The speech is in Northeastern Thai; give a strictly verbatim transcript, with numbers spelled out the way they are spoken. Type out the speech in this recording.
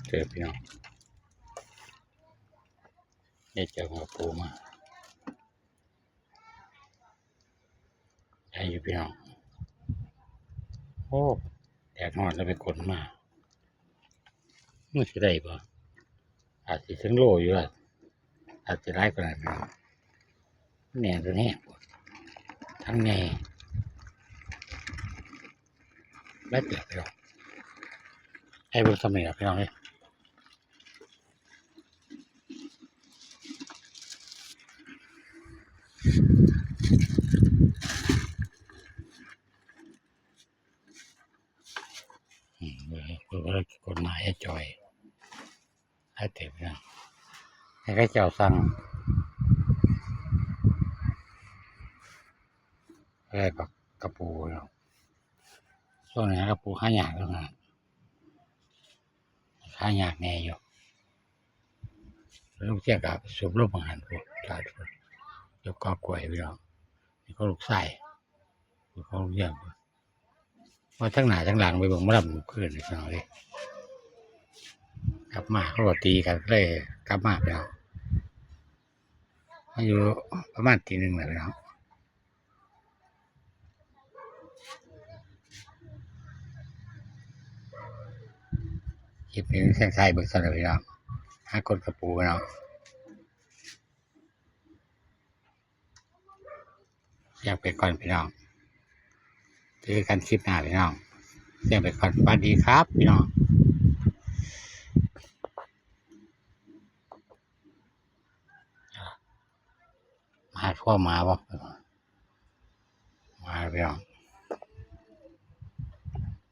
เจอพี่น้อง ได้เจอกับปูมา ได้อยู่พี่น้อง โอ้ แดดฮ้อนแล้วไปขนมา มันสิได้บ่ อาจสิถึงโลอยู่ล่ะ อาจสิหลายกว่านั้นพี่น้อง แหน่ตัวนี้ ทั้งแหน่ ได้เปรียบพี่น้อง ให้เบิ่งซ้ำนี่ล่ะพี่น้องเอ้ย อืม เบิ่ง เบิ่ง เบิ่งกฎหมายให้จ่อย ให้เต็มนะ ให้เขาเจ้าสั่ง อะไรบักกะปูเนาะ ช่วงนี้กะปูหายากแล้วนะ หายากแน่อยู่ ลูกเจี๊ยบก็สูบลมบางหันพู้น ตลาดพู้น ยกกอกล้วยพี่น้อง นี่ก็ลูกไส้ นี่ก็ลูกเจี๊ยบ ว่าทั้งหน้าทั้งหลังไปเบิ่งหมอลำคืนนี่พี่น้องเอ้ย กลับมาเขาก็ตีกันเลย กลับมาพี่น้อง มาอยู่ประมาณตีหนึ่งแหละพี่น้อง คลิปนี้แซงซ้ายเบิ่งซะหน่อยพี่น้อง หากดกะปูพี่น้อง เสียงไปก่อนพี่น้อง เจอกันคลิปหน้าพี่น้อง เสียงไปก่อน สวัสดีครับพี่น้อง มาทั่วมาบ่ มาพี่น้อง